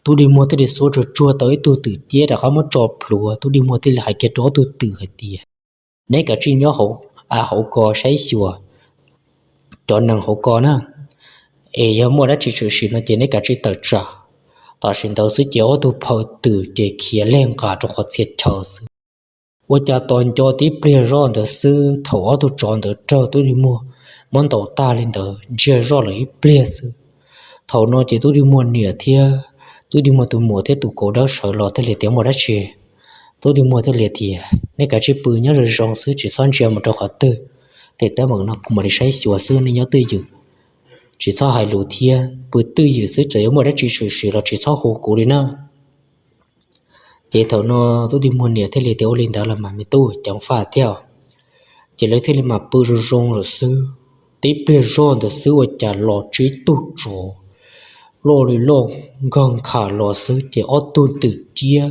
Tub dig muag thiaj li xuav tsuag tsuag tau ib tug twm ciab rov qab muab tso plhuav, tub dig muag thiaj li hais kiag rau ob tug twm hais tias, Neb kav tsij nyob hauv, hauv ko saib xyuas cov neeg hauv ko na, es yog muaj dab tsi tshwm sim no ces neb kav tsij tawm tsam. Tam sim ntawd xwb ces ob tug phaw twm ces khiav leg nqa rau qhov txhia chaw xwb. Ua cas tos nco tib pliag zoj ntawd xwb thaum ob tug tsov ntawd raug tub dig muag muab ntaus tag li ntawd ntsiag zoj lawm ib pliag xwb. Thaum no ces tub dig muag niam thiab tub dig muag tus muam thiab tus kaus dawb sawv los thiaj li tias, Muaj dab tsi? Tub dig muag thiaj li tias, Nej kav tsij pw nyob zoo zoo xwb, tsis txhob ntsia mus rau qhov twg. Tej teeb meem no kuv mam li saib xyuas xwb, nej nyob twj ywm, tsis txhob hais lus thiab, pw twj ywm xwb, txawm yuav muaj dab tsi tshwm sim los tsis txhob hu kuv li na. Ces thaum no tub dig muag niam thiaj li tias, Ua li ntawd los mas me tub, ceev faj thiab. Ces lawv thiaj li mam pw zoo zoo lawm xwb. Tib pliag zoj ntawd xwb ua cas los tsib tug tsov loj li loj nkag nkham los xwb ces ob tug twm ciab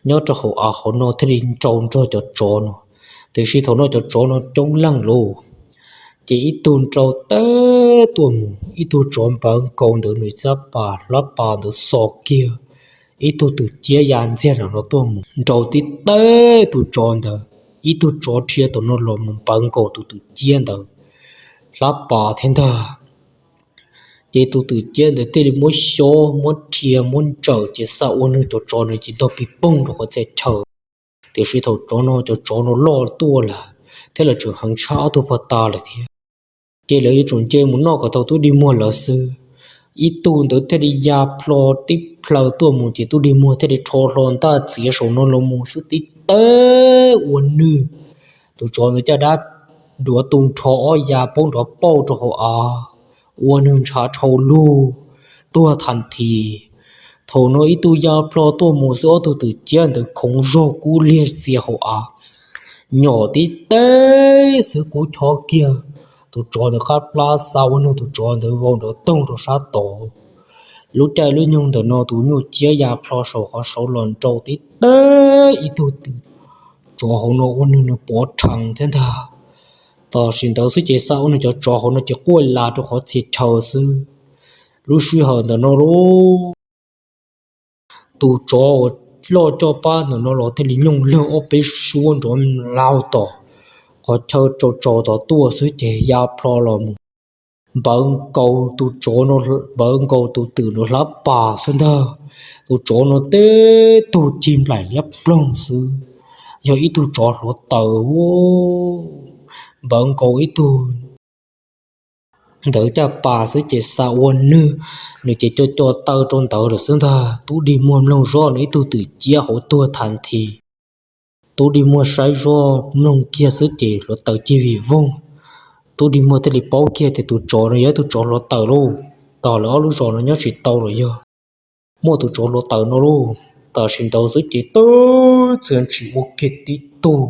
nyob rau hauv av hauv no thiaj li nrau nrog cov tsov no. Tiam sis thaum no cov tsov no coob leej lauj, ces ib tug nrau teb tuaj mus, ib tug tsov npawv nkaus ntawd nws hlab pas, hlab pas ntawd xo kiag, ib tug twm ciab ya ntxiag nram no tuaj mus nrau tib teb tus tsov ntawd, ib tug tsov dhia tom no los mus npawv nkaus tus twm ciab ntawd hlab pas thiab ntag. Ces tus twm ciab ntawd thiaj li muab xyob muab dhia muab ntsawm ces xa ua nws cov tsov ntawd ces ntog pig poog rau qhov txhia chaw. Tiam sis thaum cov no cov tsov no loj tuaj lawm thiab lawv tseem heev tshaj ob tug pog tas lawm thiab, ces lawv yuav tsum nce mus noj kom tau tub dig muag lawv xwb. Ib tug ntawd thiaj li ya plho tib plhaw tuaj mus ces tub dig muag thiaj li rho hlo ntaj txiav saum no los mus xwb tib teb ua nwg, tus tsov ntawd caj dab duav tu nrho ob ya poob nrov pauj rau hauv av, ua nwg ntshav dhau lug, tuag thas this. Thaum no ib tug ya plho tuaj mus xwb ob tug twm ciab ntawd khoov zog kub liag txia hauv av, nyom tib teb xwb kub chob kiag, tus tsov ntawd qab plab xa ua nwg tus tsov ntawd vau nrov toog rau sab tod. Lub caij lub nyoog ntawm no tus nyuj ciab ya plho saum qhov saud los nrau tib teb ib tug twm tsov hauv no ua nwg nws pov rhees thiab ntag. Tam sim ntawd xwb ces xa ua nwg cov tsov hauv no ces quaj las rau qhov txhia chaw xwb. Lub sij hawm ntawm no lauj, tus tsov uas loj coj pab ntawm no los thiaj li nyooj lawg ob peb suab nrov mlaug tom qhov chaw tsaus tsaus tom tuaj xwb ces ya plho los mus npawv nkaus tus tsov no, npawv nkaus tus twm no hlab pas xwb ntag. Tus tsov no teb tug cig nplaim liab ploog xwb, yog ib tug tsov hluav taws npawv nkaus ib tug ntawd caj pas xwb ces xa ua nwg, nws ces co co taw rau ntawd lawm xwb ntag. Tub dig muag mloog zoj nws ib tug twm ciab hauv tuag thas this. Tub dig muag saib zoj mloog kiag xwb ces hluav taws cig vim voog. Tub dig muag thiaj li paub kiag tias tus tsov no yog ib tug tsov hluav taws lauj, tos lawv ob lub zos no nyob tsis tau los yog muaj tus tsov hluav taws no lauj. Tam sim ntawd xwb ces twb txia ntshis ua kiag tib tug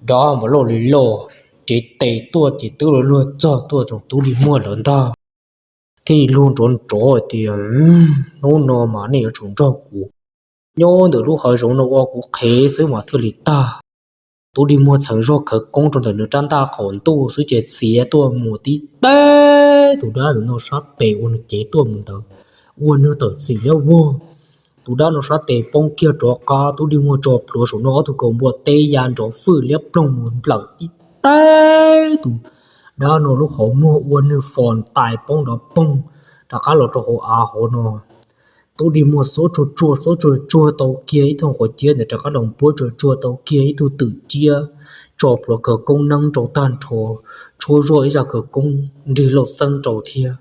dab mas loj li loj, cev tes tuaj ces twb luag luag txog tuaj tsoom tub dig muag lawv ntag. Thiaj li lug nrov nrov tias, Hnub no mas nej yuav tsum nrog kuv nyob ntawm lub hav zoov no ua kuv qhev xwb mas thiaj li tag. Tub dig muag txheev zog khawv koob rau ntawm nws rab ntaj qaum ntuj xwb ces txiav tuaj mus tib teg tus dab ntawm no sab tes uas nws cev tuaj mus ntawd, ua nws tawm txim liab vog. Tus dab no sab tes poob kiag rov qab, tub dig muag tso plhuav saum no ob tug kaus npua teb ya nrov fwj liab ploog mus nplawm tib teg tus dab no lub qhov muag ua nws fos ntais poob nrov poog rov qab los rau hauv av hauv no. Tub dig muag xuab tsuag tsuag xuab tsuag tsuag tau kiag ib tug quav ciab ntawd rov qab los npuab tsuag tsuag tau kiag ib tug twm ciab, tso plhuav khawv koob neeb rau tag nrho, tshuab zoj ib zaj khawv koob nrig lauj xeeb rau thiab.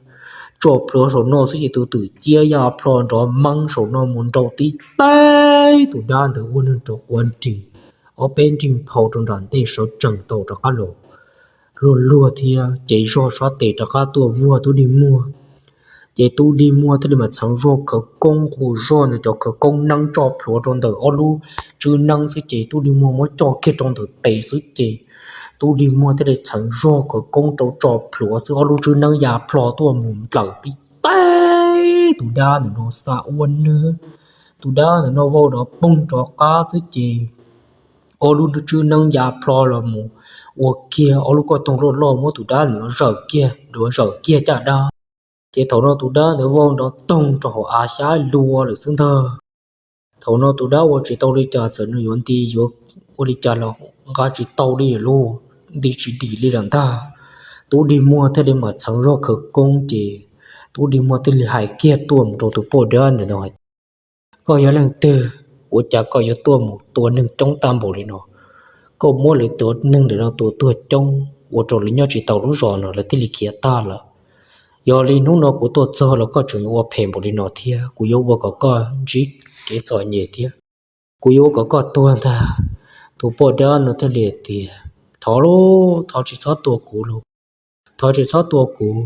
Tso plhuav saum no xwb ces tus twm ciab ya plho nrov meeb saum no mus nrau tib teg tus dab ntawd ua nws rov quav nrig, ob peb nrig phau rau nram ntej sawv tsees tau rov qab los luag luag thiab cev zog sab tes rov qab tuaj vuag tub dig muag. Ces tub dig muag thiaj li mam txheev zog khawv koob qus zog ntawm cov khawv koob neeb tso plhuav rau ntawm ob lub tswb neeb xwb ces tub dig muag muab coj kiag rau ntawm tes xwb ces tub dig muag thiaj li txheev zog khawv koob rau tso plhuav xwb ob lub tswb neeb ya plho tuaj mus nplawm tib teg tus dab ntawm no xa ua nws. Tus dab ntawm no vau nrov poog rov qab xwb ces ob lub tswb neeb ya plho los mus ua kiag ob lub kauj toog loj loj muab tus dab ntawm no zawm kiag duav zawm kiag caj dab. Ces thaum no tus dab ntawd vau nrov toog rau hauv av xyab lua lawm xwb ntag. Thaum no tus dab ua tsis tau li cas, txawm nws yuav nti yuav ua li cas los nqa tsis tau li lawm lauj, nti tsis dim li lawm ntag. Tub dig muag thiaj li mam txheev zog khawv koob ces tub dig muag thiaj li hais kiag tuaj mus rau tus poj dab ntawm no hais tias, koj yog leej twg? Ua cas koj yuav tuaj mus tua neeg coob tag npaum li no? Koj muab lawv tua neeg ntawm no tua tuag coob ua rau lawv nyob tsis tau lub zos no lawv thiaj li khiav tag lawm. Yog li hnub no kuv tuaj txog los koj tseem yuav ua phem npaum li no thiab, kuv yuav ua kom koj ntsib kev txom nyem thiab, kuv yuav ua kom koj tuag ntag. Tus poj dab no thiaj li tias, thov lauj, thov tsis txhob tua kuv lauj, thov tsis txhob tua kuv.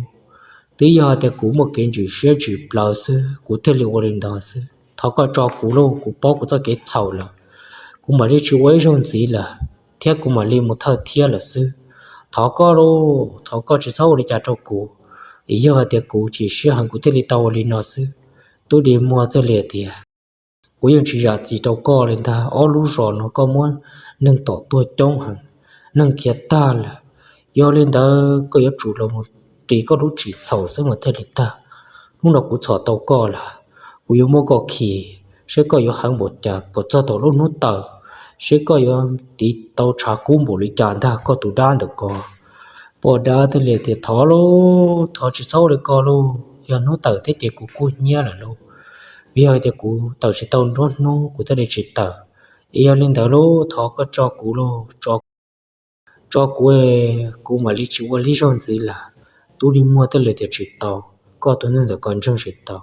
Twb yog hais tias kuv muaj kev ntsim siab ntsim plawv xwb kuv thiaj li ua li ntawd xwb. Thov koj tso kuv lauj, kuv paub kuv txoj kev txhaum lawm, kuv mam li tsis ua ib zaug ntxiv lawm thiab kuv mam li mus thawj thiab lawm xwb. Thov koj lauj, thov koj tsis txhob ua li cas rau kuv. Yog hais tias kuv chim siab heev kuv thiaj li tau ua li no xwb. Tub dig muag thiaj li tias, kuv yeej tsis zam txim rau koj li ntag, ob lub zos no koj muab neeg tom tuag coob heev, neeg khiav tag lawm. Yog li ntawd koj yuav tsum los mus ris koj lub txim txhaum xwb mas thiaj li tag. Hnub no kuv txhom tau koj lawm, kuv yuav muab koj khi, seb koj yuav heev npaum cas kom txog thaum lub hnub tawm, seb koj yuav tiv tau tshav kub npaum li cas ntag koj tus dab ntawm ko. Poj dab thiaj li tias, thov lauj, thov tsis txhob ua li ko lauj, yog hnub tawm thiab ces kuv kuj hnyiab lawm lauj. Vim yog tias kuv tawm tsis tau nruab hnub kuv thiaj li tsis tawm. Es yog li ntawd lauj, thov koj tso kuv lauj, tso kuv, kuv mam li tsis ua li zaug ntxiv lawm. Tub dig muag thiaj li tias, tsis tau, koj tus neeg ntawm ko ntseeg tsis tau.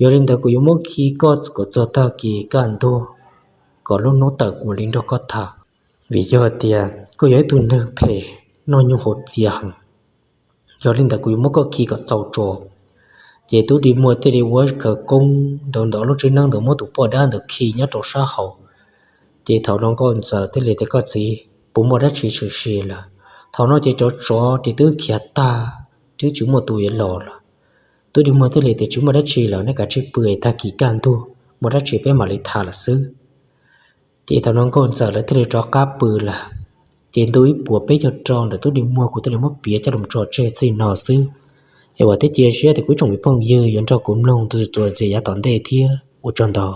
Yog li ntawd kuv yuav muab khi koj kom txog tag kis kaj ntug, kom lub hnub tawm kuv mam li nrog koj tham. Vim yog tias koj yog ib tug neeg phem, noj nyoog haus txias heev. Yog li ntawd kuv yuav muab koj khi kom txaus tso. Ces tub dig muag thiaj li ua khawv koob nrov nrov lub tswb neeb ntawd muab tus poj dab ntawd khi nyob rau sab hauv. Ces thaum no nkauj ntxawm thiaj li tias, koj txiv, puas muaj dab tsi tshwm sim lawm? Thaum no ces cov tsov ces twb khiav tag, twb tsis muaj tus yuav los lawm. Tub dig muag thiaj li tias, tsis muaj dab tsi lawm, nej kav tsij pw es tag kis kaj ntug muaj dab tsi peb mam li tham lawm xwb. Ces thaum no nkauj ntxawm lawv thiaj li rov qab pw lawm. Ces ntu ib puas peb caug rau ntawm tub dig muag kuv thiaj li muab piav coj los tso tseg txij no xwb. Es vam thiab cia siab tias kuv tsoom me phooj ywg yuav nrog kuv mloog txuas ntxiv yav tom ntej thiab, ua tsaug ntau.